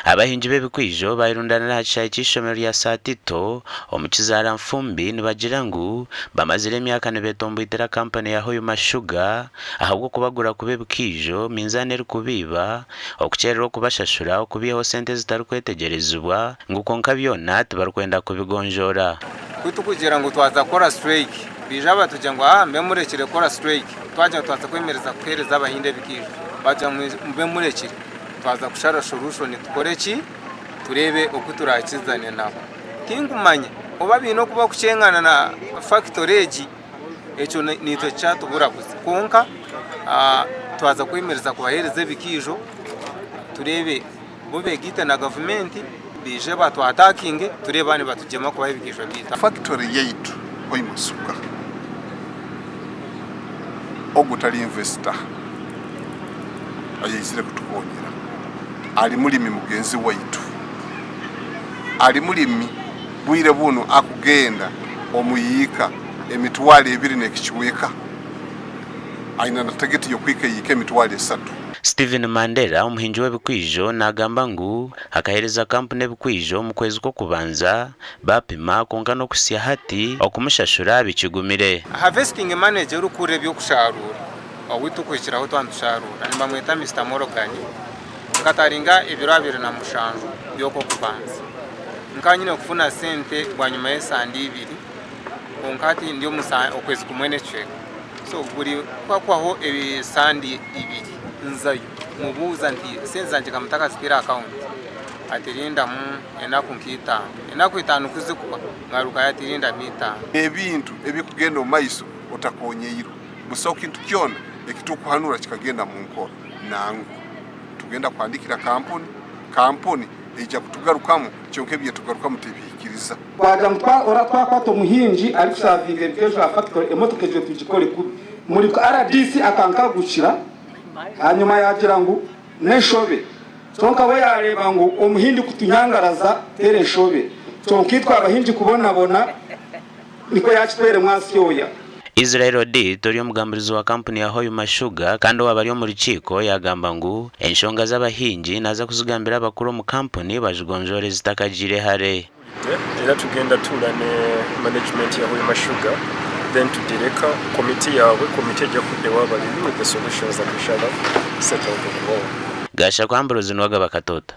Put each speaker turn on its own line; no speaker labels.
Abahingi b'ebikwijo bayerundanira aha kishaayi ky'eishomero rya Saatito omu Kizaara Nfumbi nibagira ngu bamazire emyaka nibetomboitera kampani ya Hoima Sugar ahabw'okubagura kubi ebikiijo, minzaani erikubiiba, okukyererwa okubashashura, okubaihaho sente ezitarikwetegyerezibwa ngu kwonka byona tibarikwenda kubigonjoora.
Ku turikugira ngu twaza kukora siturayiki, baija batugira ngu aa mube murekire kukora siturayiki. Twagira ngu twaza kwemereza kuheereza abahindi ebikiijo, bagira ngu mube murekire. Twaza kushara solution tukore ki? Tureebe oku turakizane nabo. Tinkumanya oba baine oku bakukyengana na factory egi, ekyo naitwe kyatuburabuza. Kwonka twaza kwemereza kubahereza ebikiijo tureebe bo begaite na gavumenti baije batu attackinge tureebe baaba nibatugyema kubaha ebikiijo byaitu.
Factory yaitu Hoima Sugar ogu tari investor. Ayaizire kutukonyera ali mulimi mugenzi waitu. Ali mulimi bwire bunu akugenda omu yiika emitwaro ebiri n'ekicweka. Aine na tageti y'okuhika eyiika emitwaro esatu.
Steven Mandela omuhingi w'ebikwijo nagamba ngu akaheereza kampuni ebikwijo omu kwezi kw'okubanza bapima kwonka n'okuhitsya hati okumushashura bikigumire.
Harvesting manager orikukurira eby'okusharuura Ou turikuhikiraho twaba nitusharuura nibamweta Mister Morgan. Nkataringa ebiro 27 by'okw'okubanza. Nkaba nyine kufuna sente bwanyima y'esande ibiri kwonka hati ndi omu okwezi kumwe n'ekicweka. So buri ku hakuhwaho esande ibiri nzayo mubuuza nti sente zangye ka mutakaziteire aha akawunti? Ati rindamu enaku nk'itaano. Enaku itaano ku zikuhwa ngarukayo ati rindamu itaano.
Ebintu ebikugenda omu maiso otakonyeirwe. Busaho kintu kyona ekitukuhanura kikagenda mu nkora. Nangwa. Tugenda kuhandikira kampuni, kampuni eija kutugarukamu kyonka ebyetugarukamu tebihikiriza.
Twagira ngu ora twakwata omuhingi arikusavinga ebikejo aha factory emotoka egyo tugikore kubi. Muri rdc akankagukira hanyuma yagira ngu n'enshobe kyonka we yareeba ngu omuhindi kutunyangaraza teri enshobe kyonka itwe abahingi kubonabona Nikwo yaakitwere mwansi oya.
Israel Odit ori omugambirizi wa kampuni ya Hoima Sugar kandi owaaba ari omu rukiiko yaagamba ngu enshonga z'abahingi naaza kuzigambira abakuru omu kampuni bazigonjoore zitakagiire hare.
Era tugenda tuura ne management ya Hoima Sugar then tugireka committee yaabwe, committee ejja kudda ew'abalimi with the solutions that we shall have set out on board.
Gashakwa Ambrose Nuwagaba Katoto.